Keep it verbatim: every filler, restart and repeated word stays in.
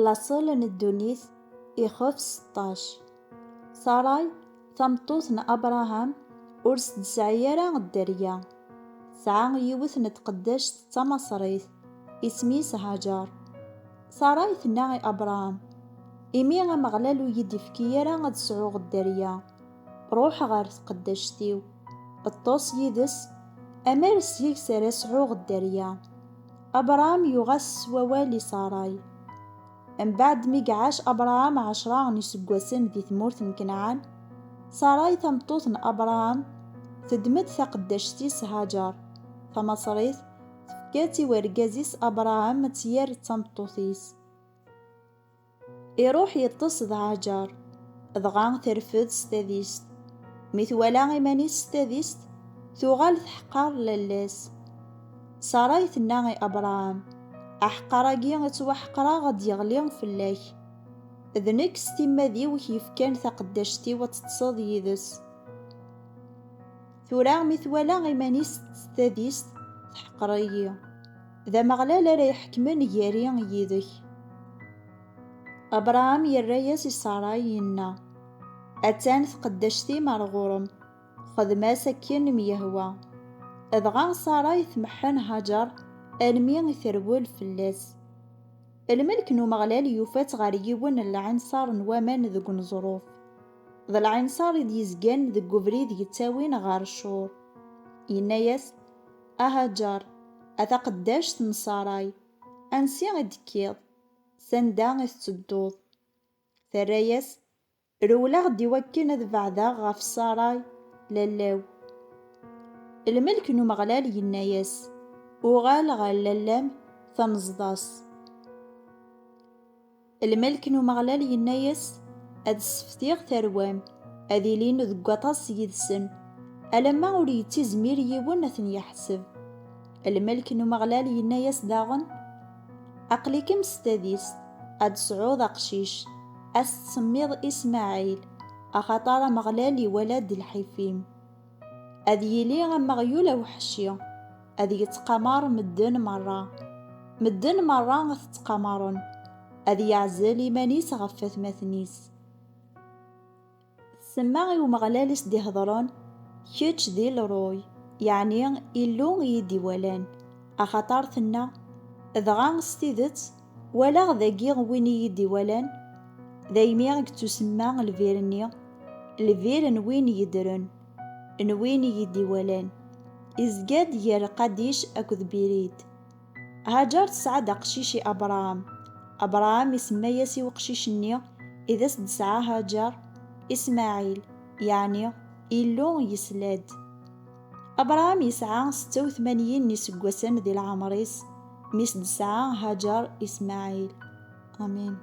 Laṣel n ddunit, ixef seṭṭac. Saray, tameṭṭut n Abṛaham, ur s-d-tesɛi ara dderya. Tesɛa yiwet n tqeddact d tamaṣrit, isem-is Haǧer. Saray tenna i Abṛaham: "Imi Ameɣlal ur yi-d-ifki ara ad sɛuɣ dderya, ruḥ ɣer tqeddact-iw, ṭṭes yid-s, amer s yeg-s ara sɛuɣ dderya." Abṛaham yuɣ-as s wawal i Saray. Mbeɛd mi iɛac Abṛaham ɛecṛa n iseggasen di tmurt n Kenɛan, Saray tameṭṭut n Abṛaham teddem-d taqeddact-is Haǧer, tamaṣrit, tefka-tt i wergaz-is Abṛaham ad tt-yerr d tameṭṭut-is. Iruḥ yeṭṭes d Haǧer, dɣa terfed s tadist. Mi twala iman-is s tadist, tuɣal teḥqer lalla-s. Saray tenna i Abṛaham: "Aḥqer-agi ttwaḥqreɣ ad d-yeɣli fell-ak. D nekk s timmad-iw i k-yefkan taqeddact-iw ad teṭṭseḍ yid-s." Tura mi twala iman-is s tadist, teḥqer-iyi. D Ameɣlal ara iḥekmen gar-i yid-k. Abṛaham yerra-yas i Saray, yenna: "Attan tqeddact-im ar ɣur-m, xdem-as akken m-yehwa." Dɣa Saray tmeḥḥen Haǧer almi i terwel fell-as. Lmelk n Umeɣlal yufa-tt ɣer yiwen n lɛinṣer n waman deg uneẓruf, d lɛinṣer i d-yezgan deg ubrid yettawin ɣer Cur. Yenna-yas: "A Haǧer, a taqeddact n Saray, ansi i d-tekkiḍ? Sanda i tettedduḍ?" Terra-yas: "Rewleɣ-d i wakken ad beɛdeɣ ɣef Saray, lalla-w." Lmelk n Umeɣlal yenna-yas: "Uɣal ɣer lalla-m, tenzeḍ-as." Lmelk n Umeɣlal yenna-yas: "Ad sseftiɣ tarwa-m, ad ilin deg waṭas yid-sen, alamma ur yettizmir yiwen ad ten-yeḥseb." Lmelk n Umeɣlal yenna-yas daɣen: "Aql-ikem s tadist, ad tesɛuḍ aqcic, ad s-tsemmiḍ Ismaɛil, axaṭer Ameɣlal iwala-d lḥif-im. Ad yili am weɣyul aweḥci, ad yettqamar medden merra. Medden merra ad t-ttqamaren, ad yeɛzel iman-is ɣef watmaten-is." Tsemma i Umeɣlal i s-d-iheḍren: "Kečč d Ilruy, yeɛni Illu i yi-d-iwalan." Axaṭer tenna: "Dɣa s tidet walaɣ dagi win i yi-d-iwalan." Daymi i yettusemma lbir-nni lbir n win yeddren, n win i yi-d-iwalan. Izga-d gar Lqadic akked Birid. Haǧer tesɛa-d aqcic i Abṛaham. Abṛaham isemma-yas i uqcic-nni i d as-d-tesɛa Haǧer Ismaɛil, yeɛni Illu yesla-d. Abṛaham yesɛa setta u tmanyin n yiseggasen di leɛmer-is mi s-d-tesɛa Haǧer Ismaɛil. Amin.